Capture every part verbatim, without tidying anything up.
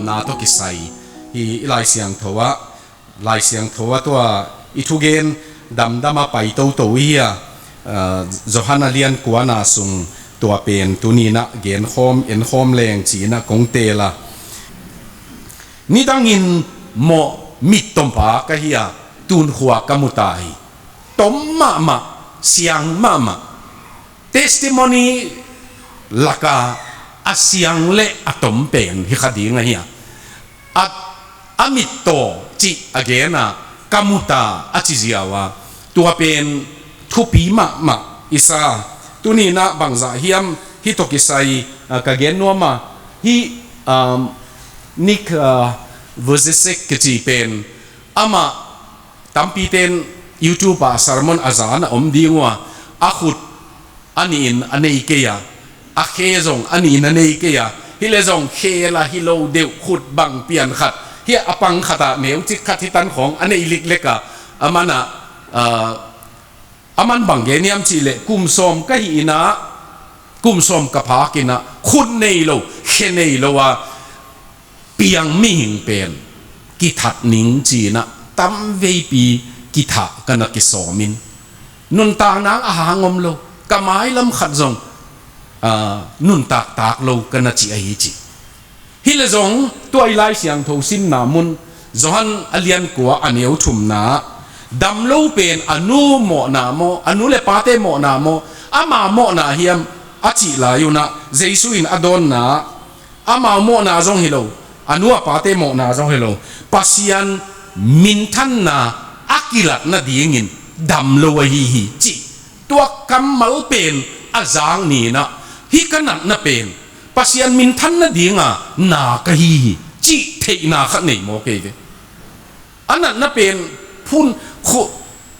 Na tawh kisai hi i Lai Siangtho ah, Lai Siangtho ah tua i thugen damdam a pai toto i hi a, ah, Johan a lian kuana sung tua pen tuni-in ah genkhawm enkhawm leng ci-in ah kong teel a. Nidangin mawh mittawpa ka hi a, tunkhua ka mu ta hi. Tom mahmah, siang mahmah. Testimony laka a siang le a tom pen hi kha ding ahi a. A, a mittaw cih a gen a, ka mu ta a ci ziau a, tua pen thupi mahmah i sa. Tuni-in ah bangzah hiam hih tawh kisai, ah, ka gen nuam a, hih, um, Nick, ah, Vujicic kici pen amah tampite'n YouTube ah sermon a za na om ding uh a, a khut a nihin a nei kei a, a khe zong a nihin a nei kei a, hi leh zong khe lah hi lo deuh khut bang pian khat hi a, a pang khat ah neucik khat hi tan khawng a nei liklek a, a man ah, ah, a man bang gen hiam cih leh kum sawm ka hih in ah, kum sawm ka phak in ah khut nei lo, khe nei lo a piang mihing pen kithat ning ci-in ah tamveipi kithah ka na kisawm in, nuntak nang a hang om lo, ka mailam khat zong, ah, nuntak tak lo ka na ci ahi ci. Hi leh zong tua i Lai Siangtho simna mun Johan a lian kua a neu thumna ah, dam lo pen a nu mawhna maw, a nu le pate mawhna maw, ama mawhna hiam a cih lai un ah, Jesu in a dawnna ah, amau mawhna zong hi lo, a nu a pate mawhna zong hi lo, Pasian minthanna a kilat nadingin dam lo ahi hi cih tua kammal pen a zak ni-in ah, hih ka natna pen Pasian minthan nadinga na ka hi hi cih theihna khat nei mawk ei ve. A natna pen phun khu-,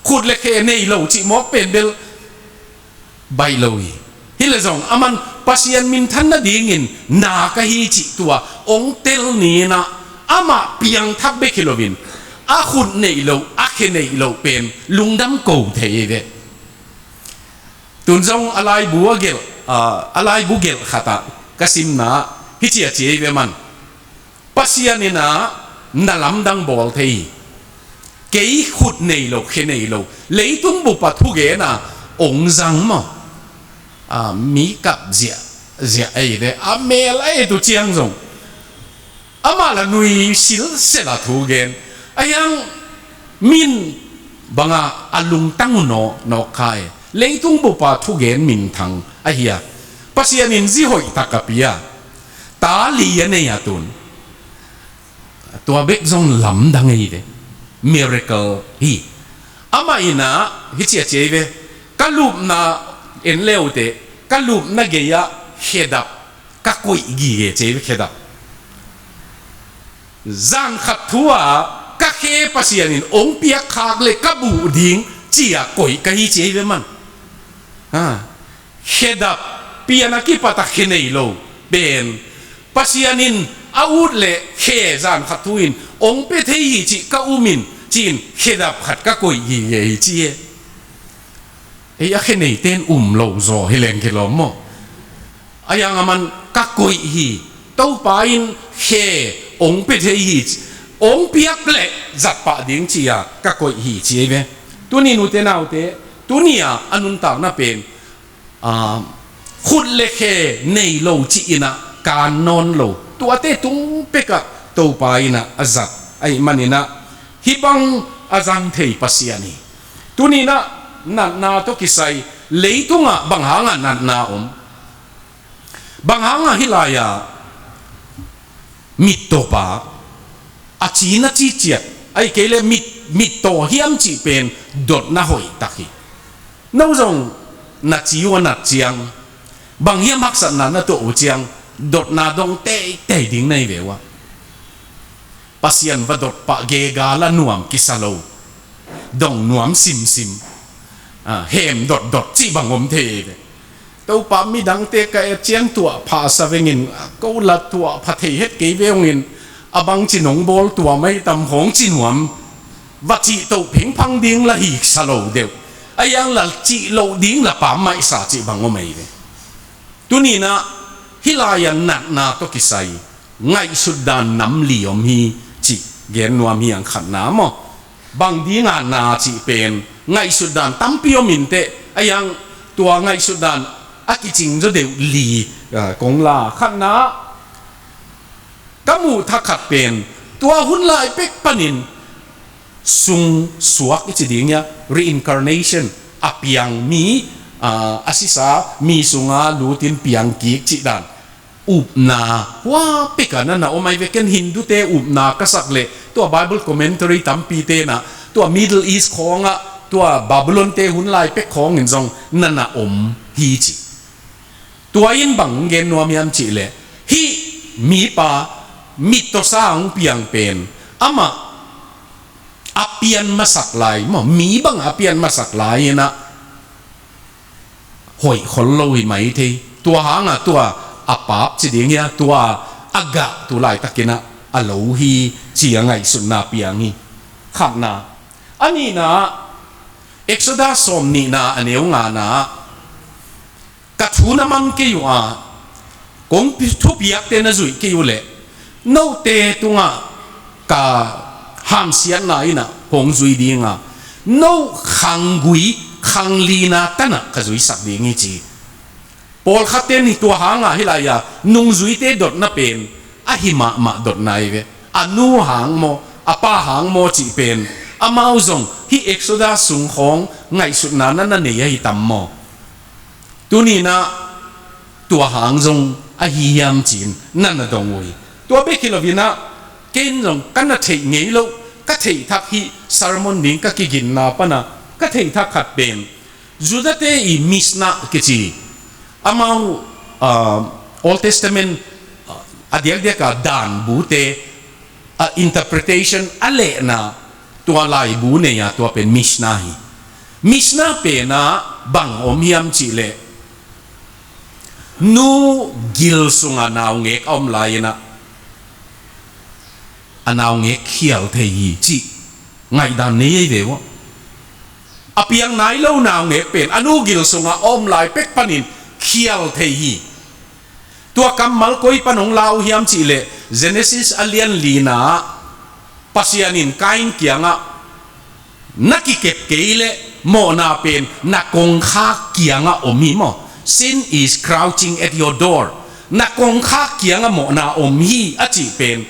khut le khe nei lo cih mawk pen bel baih lo hi. Hi leh zong a man Pasian minthan nadingin na ka hi cih tua hong tel ni-in ah, amah piangthak bek hi loin a khut neih loh, a khe neih loh pen lungdam ko thei ei ve. Tun zong a laibu a gelh, ah, a laibu gelh khat ah ka simna ah hih ci a ci ei ve man. Pasian in ah na lamdang bawl thei hi. Kei khut nei lo, khe nei lo, leitung bup a thugen a hong zang maw? Ah, mi kap ziahziah ei ve, a mel a et uh ciang zong amah lah nui silsel a thugen. A hiang min bang a a lungtang uh nawknawk kha e. Leitung bup a thugen minthang ahi a, Pasian in zi hoih tak a pia, ta li a nei a tun. Tua bek zong lamdang ei ve. Miracle hi. Amah in ah hih ci a ci ei ve. Ka lupna en le uh teh, ka lupna gei-ah khedap ka koih gige ci ei ve, khedap. Zan khat thu-a ka khe Pasian in hong piak khak leh ka buh ding ci-a koih ka hi ci ei ve man. Ha. Khedap, pian a kipat a khe nei lo pen Pasian in a ut leh khe zan khat thu-in hong pia thei hi cih ka um in ci-in khedap khat ka koih gige hi ci e. Ei a khe neite'n um lo zaw hi leng kilawm maw? A hiang a man ka koih hi. Topa in khe hong pia thei hi, hong piak leh zat pah ding ci-a ka koih hi ci ei ve. Tuni nute naute, tuni-a a nuntakna pen, ah, khut le khe nei lo ci-in ah kan nawn lo, tuate tung pek ah Topa in ah a zat ahih manin ah hih bang a zang thei Pasian hi. Tuni-in ah natna tawh kisai, leitungah bang hangah natna om? Bang hangah hih lai-a mittawpa a ci na ci ciat, ahih kei leh mit, mittaw hiam cih pen dotna hoih tak hi. No zong na ci uh a nat ciang, bang hiam haksatna na tuah uh ciang, dotna dong teitei ding na hi ve uh a. Pasian va dot pah gega la nuam kisa lo, dong nuam simsim, ah, hem dotdot cih bang om thei ei ve. Topa, midangte ka et ciang tuah pha sa vengin, ko la tuah pha thei het kei ve ungin, a bangci nong bawl tuam ahi tam hong ci nuam, va cih toh phengphang ding la hi sa lo deuh, a hiang la cih loh ding la pammaih sa cih bang om ei ve. Tuni-in ah hih lai-a natna tawh kisai ngaihsut dan nam li om hi cih gen nuam hi ang. Khatna maw, bang dinga na cih pen ngaihsut dan tampi om inteh, a hiang tua ngaihsut dan a kicing zaw deuh li, ah, kong la. Khatna, ka muh thak khat pen tua hun lai pek panin sung suak i ci ding hia, reincarnation, a piang mi, ah, a sisa mi sunga lutin piang kik cih dan. Upna hua peka na na om ai ve. Ken Hindu te upna ka sak leh tua Bible commentary tampi te na, tua Middle East khawngah, tua Babylon te hun lai pek khawngin zong na na om hi ci. Tua in bang gen nuam hiam cih leh, hih mipa mittawsa hong piang pen amah a pian masak lai maw, mi bang a pian masak lai inah hoih khol lo hi mai thei. Tua hangah tua a paap ci ding hia, tua a gah tu laitakinah a lo hi ci a ngaihsutna piang hi. Khatna. A nihna, Exodus sawm nihna a neu ngana ah, ka thu na mang kei uh a, kong thupiakte na zuih kei uh leh, note tungah ka hamsiatna inah hong zui dinga, no khanggui khanglina tanah ka zuisak ding hi ci. Pawlkhatte in tua hangah hih lai-a nungzuite dotna pen a hi mahmah dotna hi ve. A nu hang maw, a pa hang maw cih pen amau zong hih Exodus sung khawng ngaihsutna na na nei ahi tam maw? Tuninah tua hang zong ahi hiam ci-in na na dong uh hi. Tua bek hi loinah kei in zong ka na theih ngei loh, ka theih thak hih sermon ding ka kiginna panah ka theih thak khat pen Judate i Mishnah kici, amau, ah, Old Testament, ah, a diakdiaka dan bute, ah, interpretation a lehna tua laibu nei-a tua pen Mishnah hi. Mishnah penah bang om hiam cih leh, nu gil sungah naungek a om lai-inah a naungek khial thei hi cih ngaihdan nei ei ve uh. A piang nai lo naungek pen a nu gil sungah a om lai pek panin khial thei hi. Tua kammal koi pan hong la uh hiam cih leh, Genesis a lian lina ah Pasian in Kain kiangah, na kikep kei leh mawhna pen na kongkhak kiangah om hi maw? Sin is crouching at your door. Na kongkhak kiangah mawhna om hi a cih pen,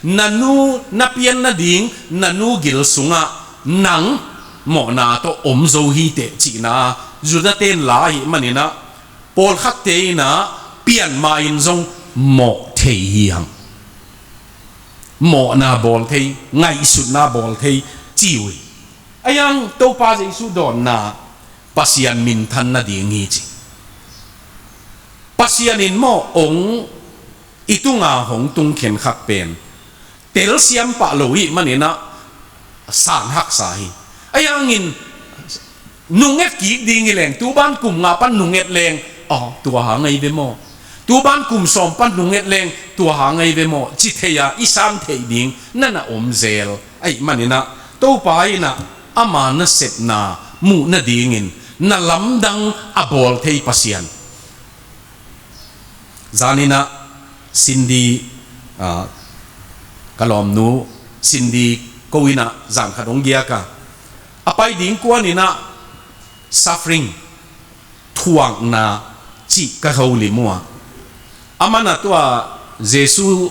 na nu na pian nading na nu gil sungah nang mawhna tawh om zo hi teh cihna Judah ten la ahih maninah, pawlkhatte inah pianma in zong mawh thei hi hang. Mawhna bawl thei, ngaihsutna bawl thei ci uh hi. A hiang Topa Jesu dawnna, Pasian minthan nading hi ci. Pasian in maw hong i tunga hong tung khenkhat pen telsiam pah lo hih maninah sang haksa hi. A hiangin nunget kik ding hi leng, tuban kum nga pan nunget leng, aw, tua hang ahi ve maw? Tuban kum sawm pan nunget leng, tua hang ahi ve maw? Ci thei-a i san theih ding na na om zel ahih maninah, Topa inah ama nasepna muh nadingin na lamdang a bawl thei Pasian. Zaninah Cindy, ah, ka lawmnu Cindy ko inah zan khat hong giak a, a pai ding kuaninah suffering, thuakna cih ka holim uh a, amanah tua Jesu,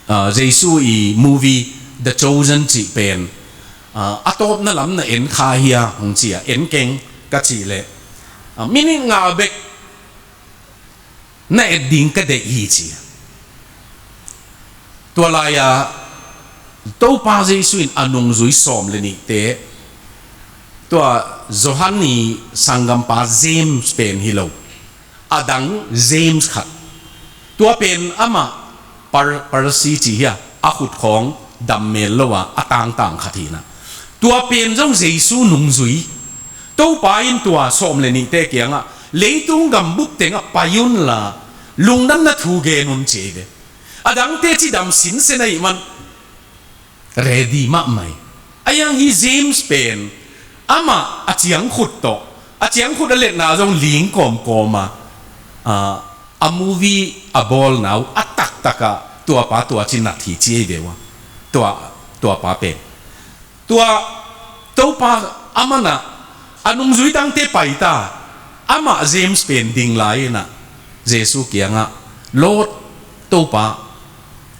ah, Jesu i movie The Chosen cih pen, ah, a tawpna lam na en kha hia hong ci a, en keng ka cih leh, ah, minute nga bek na et ding ka deih hi ci. Tua lai-a Topa Jesu in a nungzui sawm le nihte, tua Johan i sanggampa James pen hi lo, a dang James khat, tua pen amah Par-, Parasi ci hi a, a khut khawng dam mel lo a, a tangtang khat hi na. Tua pen zong Jesu nungzui. Topa in tua sawm le nihte kiangah, leitung gambup tengah pai unla, lungdamna thu gen un ci ei ve. A dangte cidam sinsen ahih man ready mahmah hi. A hiang hi James pen, amah a ciangkhut tawh, a ciangkhut a letna zong ling kawmkawm a, a, a movie a bawlna uh a taktakah Tuapa tua ci nat hi ci ei ve ua. Tua, tuapa pen. Tua Topa aman ah a nungzui dangte pai ta. Amah James pen ding lai-in ah Jesu kiangah, Lord, Topa,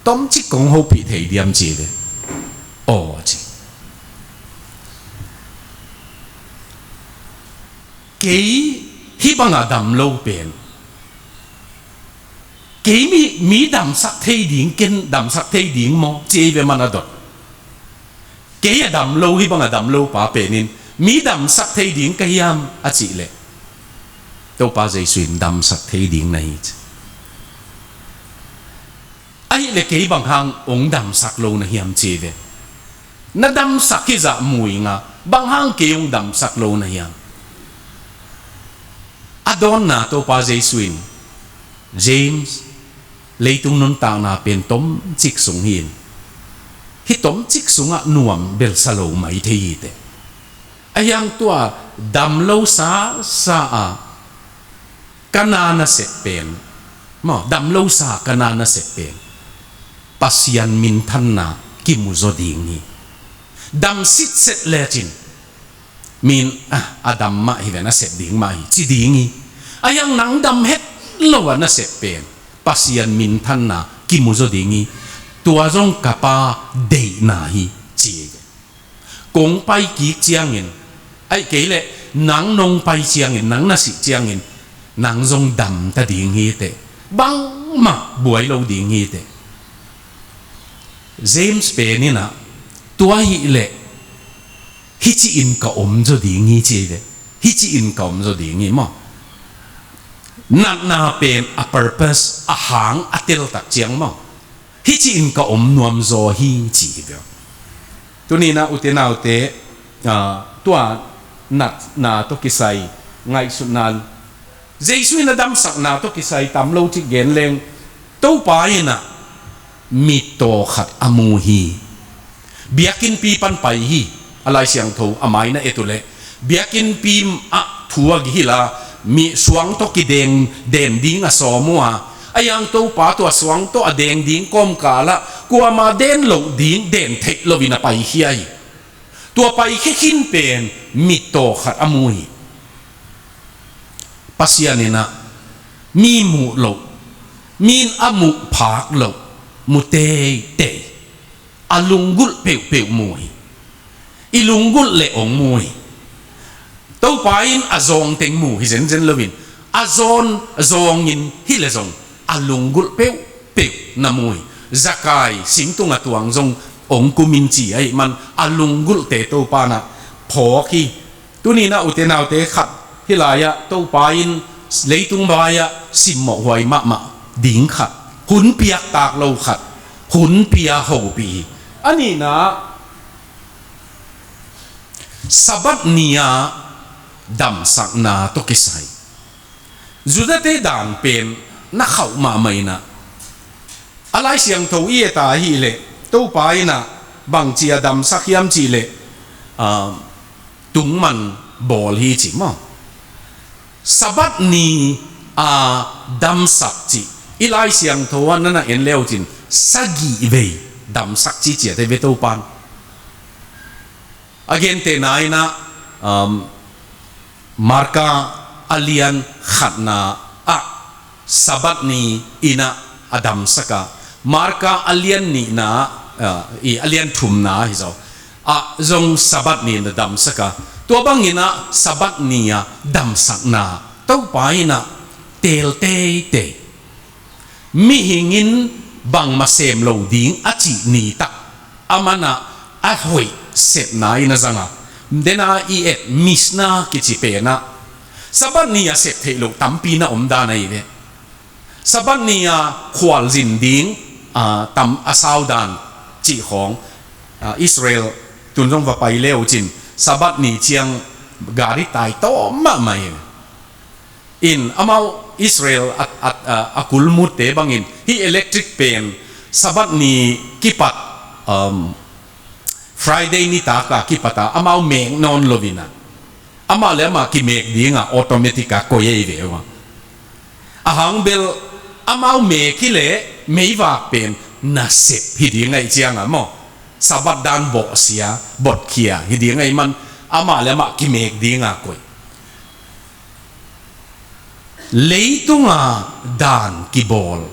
tomcik kong hopih thei diam ci ve. Aw ci. Kei hih banga dam lo pen, kei mi, mi damsak thei ding, ken damsak thei ding maw ci ei ve, man a dot. Kei a dam lo, hih banga dam lo pa penin mi damsak thei ding ka hiam a cih leh, Topa Jesu in damsak thei ding na hi ci. Ahih leh kei bang hang hong damsak lo na hiam ci ve. Na damsak hi zah mu ing a, bang hang kei hong damsak lo na hiam? A dawnna Topa Jesu in, James, leitung nuntakna pen tomcik sung hi in, hih tomcik sungah nuam belsa lo mai thei hi teh. A hiang tua dam lo sasa a ka na nasep pen, maw, dam lo sa ka na nasep pen Pasian minthanna kimu zaw ding hi. Dam sitset lecin, min, ah, a dam mah hi ve, nasep ding mah hi ci ding hi. A hiang nang dam het lo a nasep pen Pasian minthanna kimu zaw ding hi. Tua zong ka Pa deihna hi ci hi. Kong pai kik ciangin, ahih kei leh nang nong pai ciangin, nang na sih ciangin, nang zong dam ta ding hi teh. Bangmah buai lo ding hi teh. James pen in ah, tua hi leh hih ci-in ka om zaw ding hi ci hi leh, hih ci-in ka om zaw ding hi maw. Natna pen a purpose, a hang a teltak ciang maw, hih ci-in ka om nuam zaw hi ci hi ve. Tuni-in ah ute naute, ah, tua natna tawh kisai ngaihsutna, Jesu in a damsakna tawh kisai tam lo cik gen leng, Topa in ah mittaw khat a mu hi. Biakinnpi pan pai hi. A Lai Siangtho a mai na et uh leh, biakinnpi ah thu a gihilh a, mi suang tawh kideng, den ding a sawm uh a, a hiang Topa tua suang tawh a deng ding kawmkal ah kuamah den loh ding, den theih loin a paikhia hi. Tua paikhia khin pen mittaw khat a mu hi. Pasian in ah mi muh loh, mi in a muh phak loh mu teitei, a lunggulh peuhpeuh mu hi. I lunggulh leh hong mu hi. Topa in a zawng teng mu hi zenzen loin, a zawn zawngin hi leh zong a lunggulh peuhpeuh na mu hi. Zakai singtung a tuang zong hong kum in ci ahih man a lunggulhte Topa in ah phawk hi. Tuni-in ah ute naute, khat hih lai-ah Topa in leitung vai-ah simmawhhuai mahmah ding khat, hun piaktak lo khat, hun pia hopih hi. A nihna, Sabbath ni-a damsakna tawh kisai. Judate dan pen na khauh mahmah in ah, a Lai Siangtho i et a hih leh, Topa in ah bangci a damsak hiam cih leh, ah, tungman bawl hi ci maw. Sabbath ni a damsak cih i Lai Siangtho ah na na en le uh cin, sagih vei damsak ci ciat hi ve Topa in. A gentehna in ah, um, Marka a lian khatna ah Sabbath ni in ah a damsak a, Marka a lian nihna, ah, i a lian thumna hi zaw ah zong Sabbath ni in a damsak a, tua bangin ah Sabbath ni a damsakna Topa in ah teel teitei. Mihing in bangmah sem lo ding a cih ni tak, aman ah a hoih sepna in a zang a. Dena i et Mishnah kici pen ah Sabbath ni a sep theih loh tampi na om dan ahi ve. Sabbath ni a khualzin ding, a, tam a sau dan cih khawng, a, Israel tun zong va pai le uh cin Sabbath ni ciang gari tai tawm mahmah hi. In amau Israel a, a, a, a kulmutte bangin hih electric pen Sabbath ni kipat, um, Friday nitak a kipat a amau mek nawn lo in ah, amah le amah kimek ding a automatic a koi ahi ve uh a. A hang bel amau mek hi leh meivak pen nasep hi ding ahih cianga maw, Sabbath dan bawhsia, botkhia hi ding ahih man, amah le amah kimek dinga koih. Leitunga dan kibawl,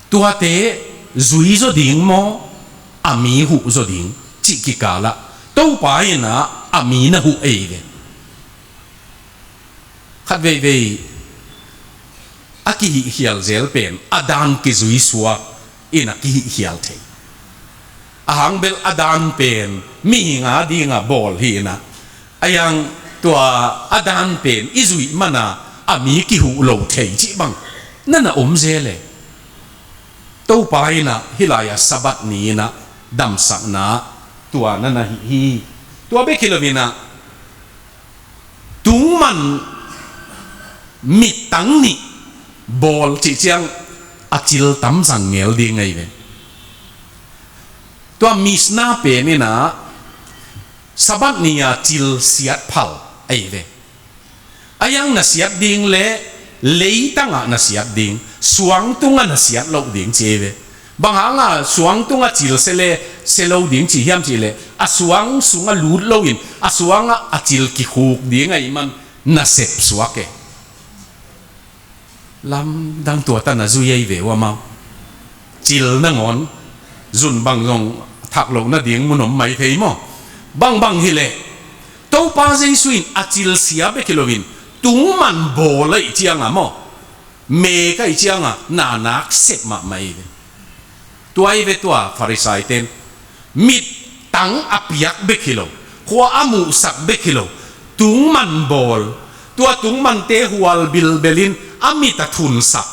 tuate zui zaw ding maw, a mi huh zaw ding cih kikalah Topa inah a mi na huh ei ve. Khat veivei a kihihkhial zel pen a dan kizui suak inah kihihkhial thei. A hang bel a dan pen mihing a dinga bawl hi inah, a yang tua a dan pen i zuih mana a mi kihuh lo thei cih bang na na om zel e. Topa inah hih lai-ah Sabbath ni inah damsakna tua na na hih hi. Tua bek hi lo inah tungman mittang nih bawl cih ciang a cil tam zang ngel ding ahi ve. Tua Mishnah pen inah Sabbath ni-a cil siat phal ahi ve. A yang na siat ding le leitangah na siat ding, suang tungah na siat loh ding ci ahi ve. Bang hanga suang tungah cil sia le sia lo ding ci hiam cih leh, a suang sungah lut loin a suangah a cil kikhuk ding ahih man nasep suak e. Lamdang tua tan a zui ahi ve uh amau. Cil nangawn zun bang zong thak loh nading mun om mai thei maw? Bangbang hileh Topa Jesu in a cil sia bek hi loin tungman bawl ahih cianga maw, mek ahih cianga na nak sep mahmah hi ve. Tua hi ve tua Farisai ten mittang a piak bek hi lo, khua a muhsak bek hi lo, tungman bawl, tua tungmante hual bilbelin a mit a thunsak.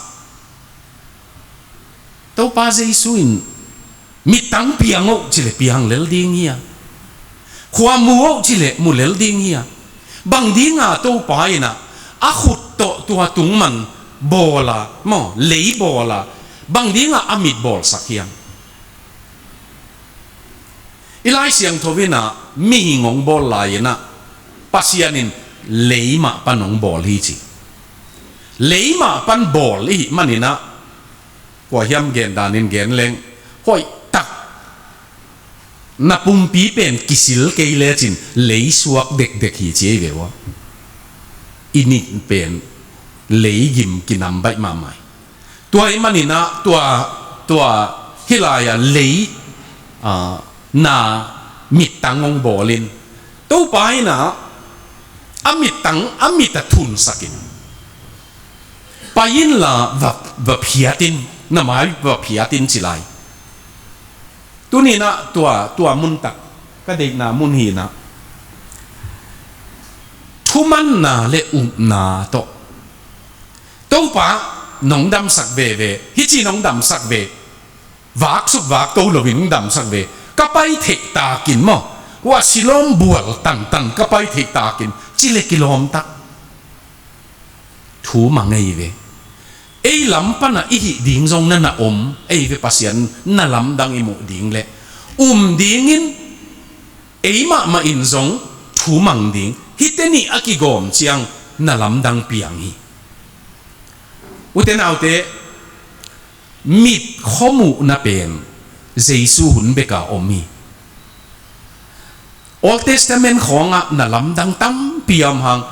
Topa Jesu in mittang piang oh cileh piang lel ding hi a, khua mu oh cileh mu lel ding hi a. Bang dinga Topa inah a khut tawh tua tungman bawla maw, lei bawla, bang dinga a mit bawlsak hiam? I Lai Siangtho inah mihing hong bawl lai inah Pasian in lei mah pan hong bawl hi ci. Lei mah pan bawl ihih maninah kua hiam gen danin gen leng hoihtak na pumpi pen kisil kei lecin lei suak dekdek hi ci ei ve ua. I nit pen lei gim kinam baih mahmah hi. Tua ahih maninah tua, tua hih lai-a lei, a, na mittang hong bawlin Topa inah a mittang a mit a thunsakin pai inla va, va phiatin, na mai va phiatin ci lai. Tuninah tua, tua muntak ka deihna mun hinah thumanna le upna tawh Topa nong damsak veve, hici nong damsak ve, vaksuk vakto loin nong damsak ve, ka pai theih takin maw, ua Siloam bual tantan ka pai theih takin cileh kilawmtak. Thu mang ei ve. Ei lam pana i hih ding zong na na om ei ve, Pasian na lamdang i muh ding leh um dingin ei mahmah in zong thu mang ding. Hihte nih a kigawm ciang na lamdang piang hi. Ute naute, mit khuamuhna pen Jesu hun beka om hi. Old Testament khawngah na lamdang tampi a om hang,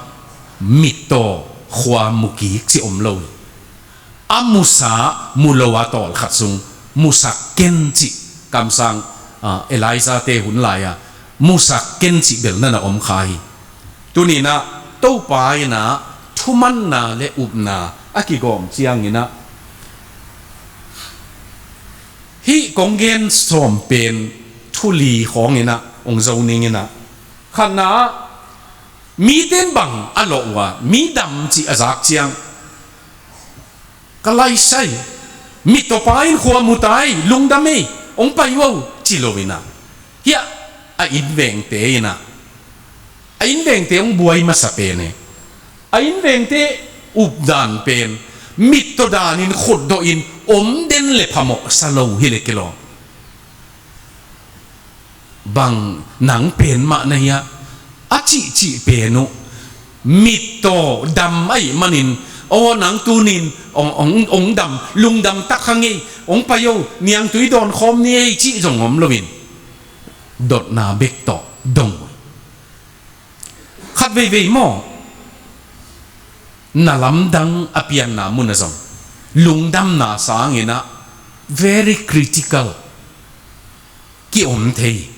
mittaw khua mukik ci om lo hi. A musa mu lo a tawlkhat sung musak ken cih kamsang, ah, Elijah te hun lai-a musak ken cih bel na na om kha hi. Tuninah Topa inah thumanna le upna a kigawm cianginah hih kong gen sawm pen thu li khawnginah hong zo ninginah, khatna-ah mite in bang a lawh uh a, mi dam cih a zak ciang ka laisai, mittawpa in khua mu ta ei, lungdam ei, hong pai uh o ci loinah, hiah a innvengte inah, a innvengte hong buai masa pen e. A innvengte updan pen mittaw danin khutdawhin om den le phamawhsa lo hileh kilawm. Bang nang pen mah na hia, a cihcih pen uh mittaw dam ahih manin Aw, nang tunin ong, ong, ong dam, lungdam tak kha ngei, ong pai o, niangtui dawn khawm ni ei cih zong om loin, dotna bek tawh dong uh. Khat veivei maw, na lamdang a pianna mun ah zong lungdamna sangin ah very critical ki-om thei.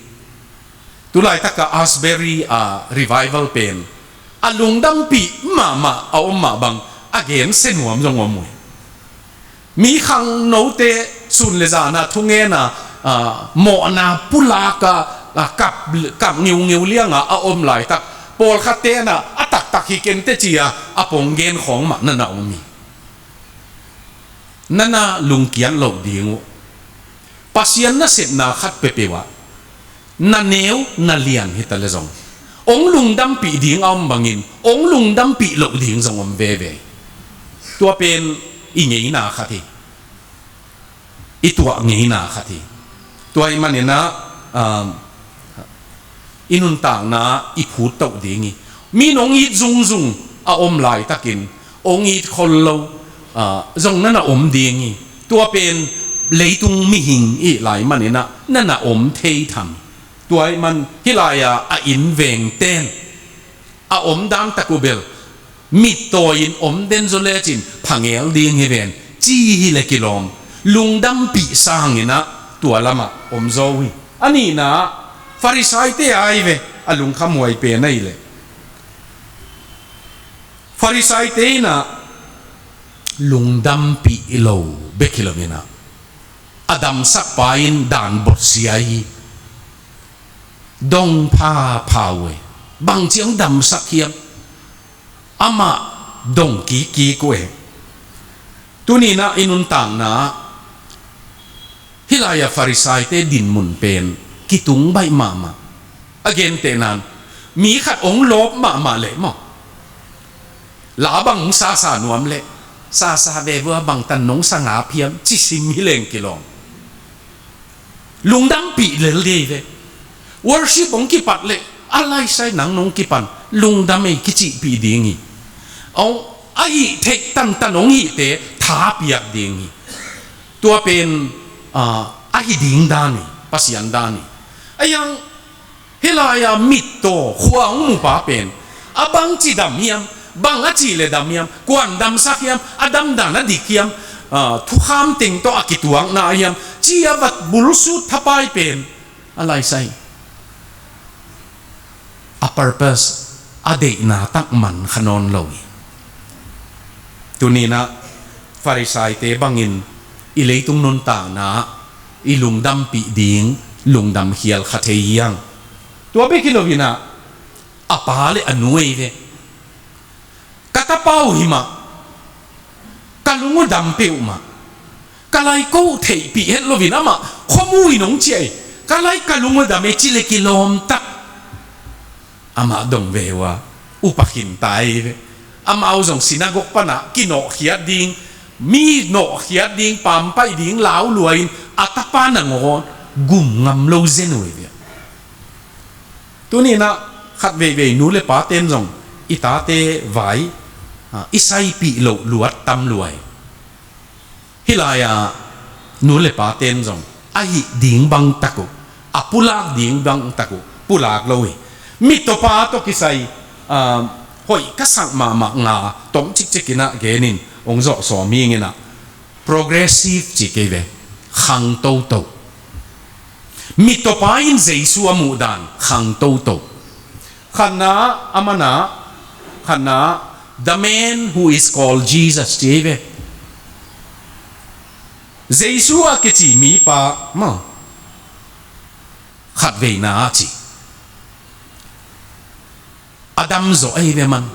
Tulaitak a Asbury a revival pen a lungdampih mahmah a om mah bang a gensia nuam zong om uh hi. Mi khangnote sun le zana thungena, a, mawhna pulaka, a, kap, kap ngiungeu lianga a om laitak, pawlkhat tena a taktak hi kente cia a pong gen khawng mah nana om hi. Nana lungkiat loh ding uh. Pasian nasepna khat peuhpeuh ah na neu na lian hi ta le zong, ong lungdampih ding a om bangin ong lungdampih loh ding zong om veve. Tua pen i ngeina khat hi. I tuah ngeina khat hi. Tua ahih manin ah, um, i nuntakna i phut toh ding hi. Mi in ong it zungzung a om laitakin ong it khol lo, ah, zong nana om ding hi. Tua pen leitung mihing i hih lai manin ah nana om thei tham. Tua ahih man hih lai-a a inn vengten a omdan tak uh bel mittawi-in om den zaw lecin phangel ding hi ven, ci hi le kilawm, lungdampih sangin ah tua lamah om zaw uh hi. A nihna ah Farisaite a hi ve, a lungkhamhuai pen ahih leh Farisaite in ah lungdampih lo bek hi loin ah a damsakpa in dan botsia hi. Dong phapha uh e. Bang ciang damsak hiam? Amah dong kikkik uh e. Tuni-in ah i nuntakna ah hih lai-ah Farisaite dinmun pen kitung baih mahmah. A gentehna-in mi khat ong lawp mahmah leh maw, la bang ong sasa nuam leh, sasa ve vua, bangtan nong sa ngap hiam, ci sim hi leng kilawm. Lungdampih lel dei ve. Worship ong kipat leh, a laisai nang nong kipan, lungdam ei, kicihpih ding hi. Ong a hih theih tantan ong hihte thapiak ding hi. Tua pen, ah, a hi ding dan hi, Pasian dan hi. A hiang hih lai-a mittaw khua hong mupa pen a bangci dam hiam, bang a cih le dam hiam, kuan damsak hiam, a damdan a dik hiam, ah, thukham teng tawh a kituakna hiam, ci a vat bulsut thapai pen a laisai a purpose, a deihna tak man kha nawn lo hi. Tuni-in ah Farisaite bangin i leitung nuntakna ah i lungdampih ding lungdam khial kha thei hiang. Tua bek hi loin ah a pa le a nu ei ve. Ka tapa uh hi mah, ka lung uh dam peuhmah, ka lai ko uh theihpih het loin amah khuamu in ong ciah hi. Ka lai ka lung uh dam ei, ci le kilawm tak. Amah dong ve uh a, upa khinta ei ve. Amau zong sinagog panah kinawhkhiat ding, mi nawhkhiat ding, pampaih ding lau lua-in a tapa nangawn gum ngam lo zen uh ei ve. Tuni-in ah khat veivei nu le paten zong i tate vai, ah, i saipih loh luat tam lua hi. Hih lai-ah nu le paten zong a hih ding bang tak uh, a pulak ding bang tak uh pulak lo hi. Mittawpa tawh kisai, ah, hoih ka sak mahmah nga tom cikcik in ah genin ong zawh sawm hi ing in ah. Progressive ci kei ve, khang toto. Mittawpa in Jesu a muhdan khang toto. Khatna, a mana, khatna, the man who is called Jesus ci ei ve. Jesu a kici mipa maw, khat veina a ci. A dam zawh ei ve man.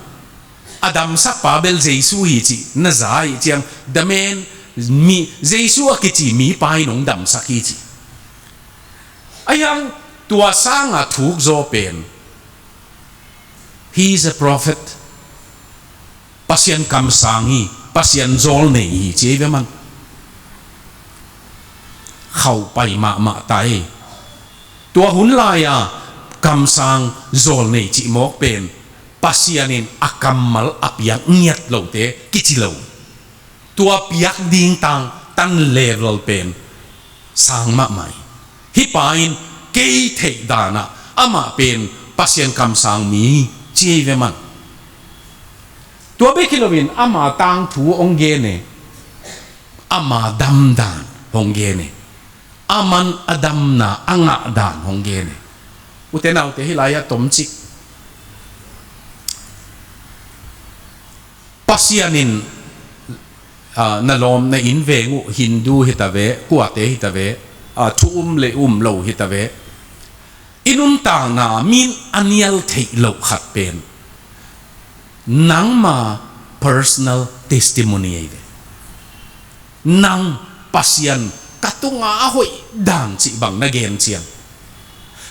A damsakpa bel Jesu hi cih na za ahih ciang, the man, mi, Jesu a kici mipa in hong damsak hi ci. A hiang tua sanga thuk zaw pen, he is a prophet. Pasian kamsang hi, Pasian zawlnei hi ci ei ve man. Khauh pai mahmah ta ei. Tua hun lai-a kamsang zawlnei cih mawk pen Pasian in a kammal a piak ngiat lote kici lo. Tua piak ding tangtan level pen sang mahmah hi. Hih pa in kei theih danah amah pen Pasian kamsang mi ci hi ve man. Tua bek hi loin ama tangthu hong gen e, ama damdan hong gen e, aman a damna a ngahdan hong gen e. Ute naute, hih lai-ah tomcik Pasian in, ah, na lawm na inn veng uh, Hindu hi ta ve, kuate hi ta ve, ah, thu um le um lo hi ta ve, i nuntakna min a nial theih loh khat pen nangma personal testimony ahi ve. Nang Pasian ka tunga a hoih dan cih bang na gen ciang,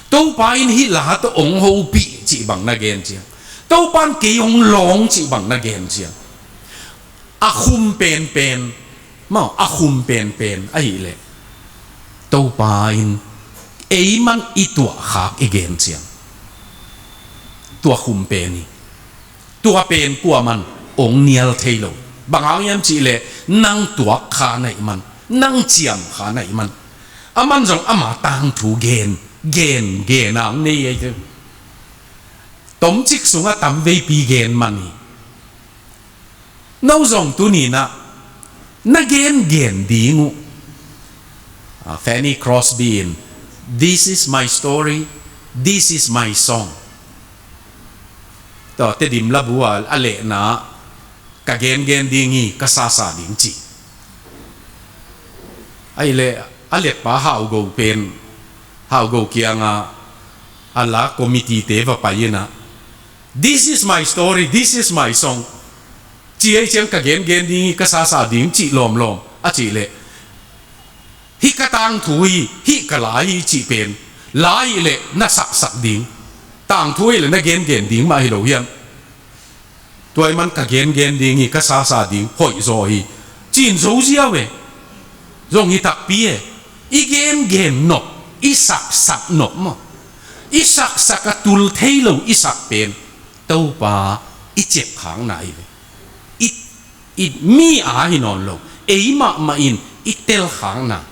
Topa in hih la tawh hong hopih cih bang na gen ciang, Topa in kei hong lawng cih bang na gen ciang, a khum penpen, mau, a khum penpen ahih leh Topa in ei man i tuahkhak i gen ciang, tua khum pen hi. Tua pen kuaman hong nial thei lo. Bang hang hiam cih leh nang tuak kha na hih man, nang ciam kha na hih man. Aman zong ama tangthu gen, gen, gen a hong nei ahi ve. Tomcik sungah tamveipi gen man hi. No zong tuni-in ah na gengen ding uh, ah, Fanny Crosby in, "This is my story, this is my song." Tua Tedim labu a a lehna, "Ka gengen ding hi, ka sasa ding," ci. Ahih leh a letpa Haugo pen, Haugo kiangah a la committee-te va pai-in ah, "This is my story, this is my song," ci ahih ciang, "Ka gengen ding hi, ka sasa ding," cih lawmlawm a cih leh, "Hih ka tangthu hi, hih ka la hi," cih pen, la ahih leh na saksak ding, tangthu ahih leh na gengen ding mah hi lo hiam? Tua ahih man "Ka gengen ding hi, ka sasa ding, hoihzaw hi," ci-in zo ziau e. Zong hi takpi e. I gengen nop, i saksak nop maw, i saksak a tul thei lo i sak pen Topa i ciapkhakna hi ve. I, i mi a hi nawn lo, ei mahmah in i telkhakna,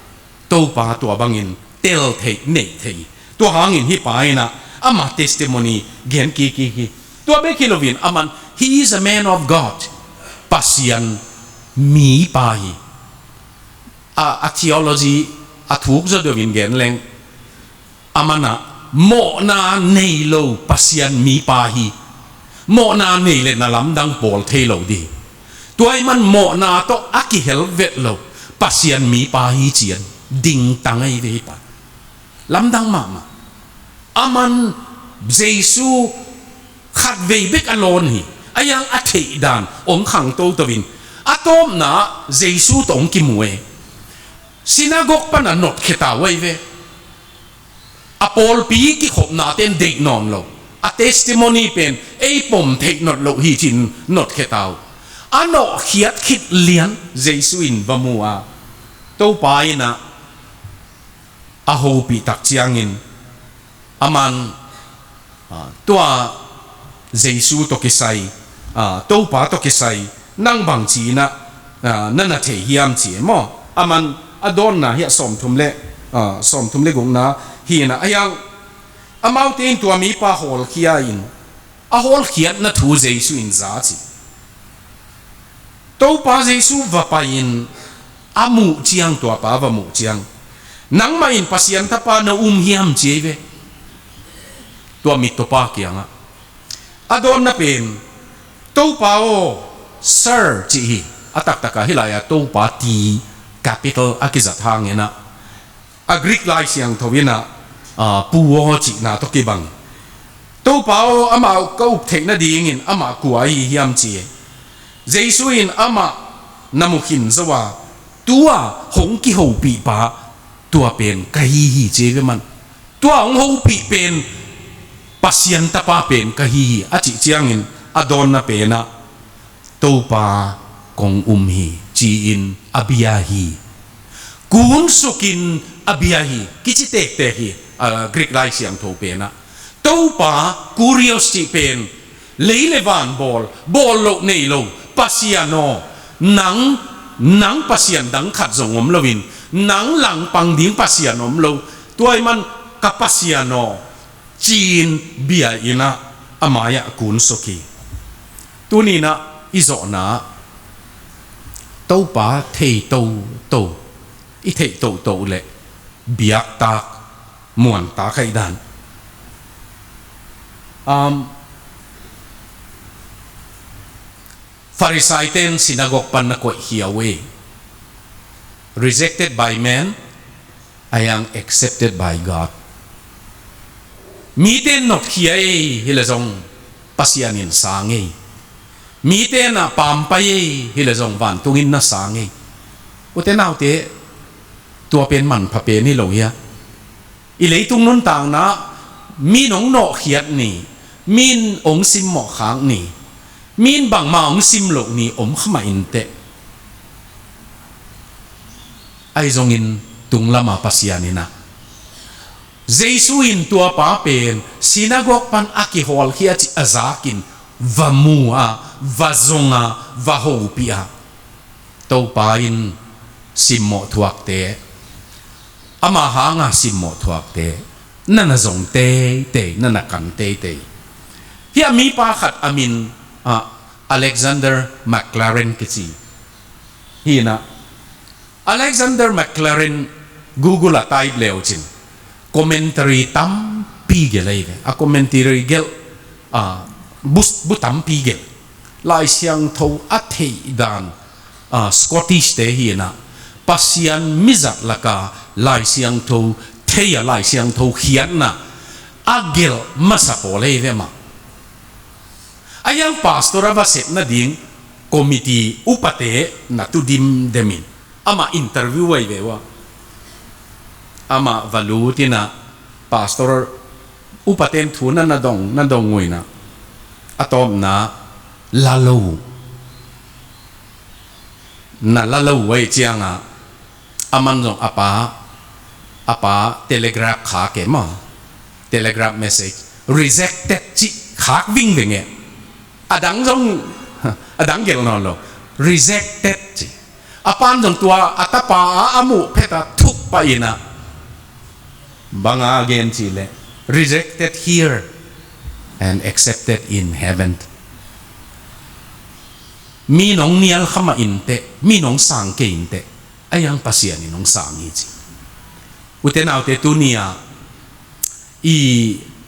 Topa tua bangin tel thei, neih thei. Tua hangin hih pa in ah ama testimony gen kik hi. Tua bek hi loin aman, "He is a man of God." Pasian mipa hi. A, a theology a thuk zaw deuhin gen leng, aman ah mawhna nei lo Pasian mipa hi. Mawhna nei leh na lamdang bawl thei lo ding. Tua ahih man mawhna tawh a kihel vet lo Pasian mipa hi ci-a dingtang ahi ve hih pa. Lamdang mahmah. Aman Jesu khatvei bek a lawn hi. Ahih hang a theihdan hong khang toto in, a tawpna Jesu tawh hong kimu e. Synagogue pan a notkhia ta uh ahi ve. A pawlpi kikhopnate in deih nawn lo, a testimony pen ei pom theih nawn lo hi ci-in notkhia ta uh. A nawhkhiat khit lian Jesu in va mu a, Topa in ah a hopih tak ciangin, aman, ah, tua Jesu tawh kisai, ah, Topa tawh kisai, "Nang bangci-in ah, ah, na na thei hiam?" ci e maw. Aman a dawnna hiah sawmthum le, ah, sawmthum le gukna hi-in ah, ahih hang amaute in tua mipa hawlkhia in, a hawlkhiatna thu Jesu in za ci. Topa Jesu va pai-in a muh ciang, tua pa va muh ciang, "Nangmah in Pasian Tapa na um hiam?" ci ahi ve. Tua mittawpa kiangah. A dawnna pen, "Topa aw, Sir," cih hi. A taktakah hih lai-ah Topa ti capital a kizat hangin ah, a Greek Lai Siangtho in ah, ah, "Pu aw" cihna tawh kibang. "Topa aw, amah ka up theih nadingin amah kua ahi hiam?" ci e. Jesu in amah na mu khin zo a, "Tua hong kihopihpa, tua pen ka hi hi," ci e ve man. "Tua hong hopih pen Pasian Tapa pen ka hi hi," a cih ciangin a dawnna pen ah, "Topa, kong um hi," ci-in a bia hi. Kunsukin a bia hi. Kici tektek hi, ah, Greek Lai Siangtho pen ah. Topa, kurios cih pen, Lei le van bawl, bawl loh nei lo, Pasian aw, nang, nang Pasian dang khat zong om loin, nang langpang ding Pasian om lo, tua ahih man ka Pasian aw, ci-in bia-in ah a mai-ah kun suk hi. Tuni-in ah i zawhna Topa thei toto, i theih toto leh biaktak, muantak ahih dan. Um, Farisai-te in sinagog pan na koihkhia uh ei. Rejected by men, ahi hang accepted by God. Mite in notkhia ei, hi leh zong Pasian in sang ei. Mite in ah pampai ei, hi leh zong vantung in na sang ei. Ute naute, tua pen manpha pen hi lo hia? I leitung nuntakna, mi in hong nawhkhiat ni, mi in hong simmawh khak ni, mi in bangmah hong sim loh ni om kha mah inteh. Ahi zongin tunglam ah Pasian in ah, Jesu in tua pa pen sinagog pan a kihawlkhia cih a zakin va mu a, va zong a, va hopih a. Topa in simmawh thuakte, ama hanga simmawh thuakte, na na zong teitei, na na kan teitei. Hih a mipa khat a min, ah, Alexander McLaren kici. Hi-in ah, Alexander McLaren Google ah type le uh cin, commentary tampi gelh ahi ve. A commentary gelh, ah, bu, bu tampi gelh. Lai Siangtho a theih dan, ah, Scottish-te hi-in ah, Pasian mizat laka Lai Siangtho thei a, Lai Siangtho khiatna a gelh masa pawl ahi ve mah. Ahi hang pastor a va sep nading committee upate na tu dimdem in, amah interview ahi ve ua. Amah va lut in ah pastor, upaten thu na na dong, na dong uh in ah, a tawpna la lo uh. Na la lo uh ahih ciangah, aman zong a pa, a pa telegraph khak e maw. Telegraph message, rejected cih khak vingveng e. A dang zong, a dang gelh nawn lo. Rejected cih. A pa'n zong tua a tapa a, a muh phet a thuk pah in ah, bang a gen cih leh, rejected here and accepted in heaven. Mi in hong nial kha mah inteh, mi in hong sang kei inteh, ahi hang Pasian in hong sang hi ci. Ute naute, tuni-ah i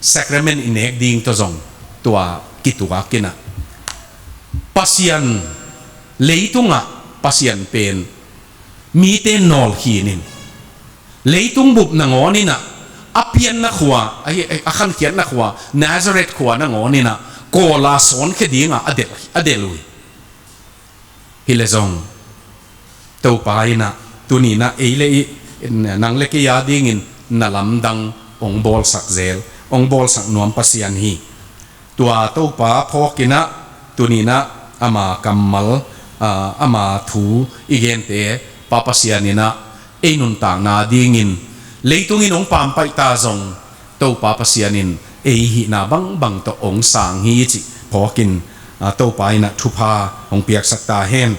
sacrament i nek ding tawh zong tua kituak in ah, Pasian, leitungah Pasian pen mite nawlkhin in, leitung bup nangawn in ah, a pianna khua, a, a khankhiatna khua, Nazareth khua nangawn in ah, kawla sawnkhia dingah a delh, a delh uh hi. Hi leh zong Topa in ah, tuni-in ah ei le i, nang le kei a dingin na lamdang hong bawlsak zel, hong bawlsak nuam Pasian hi. Tua Topa phawk in ah, tuni-in ah ama kammal, aa, ama thu i gente Pa Pasian in ah ei nuntakna dingin, leitung in hong pampaih ta zong, Topa Pasian in ei hihna bangbang tawh hong sang hi cih phawk in, aa, Topa in ah thupha hong piaksak ta hen.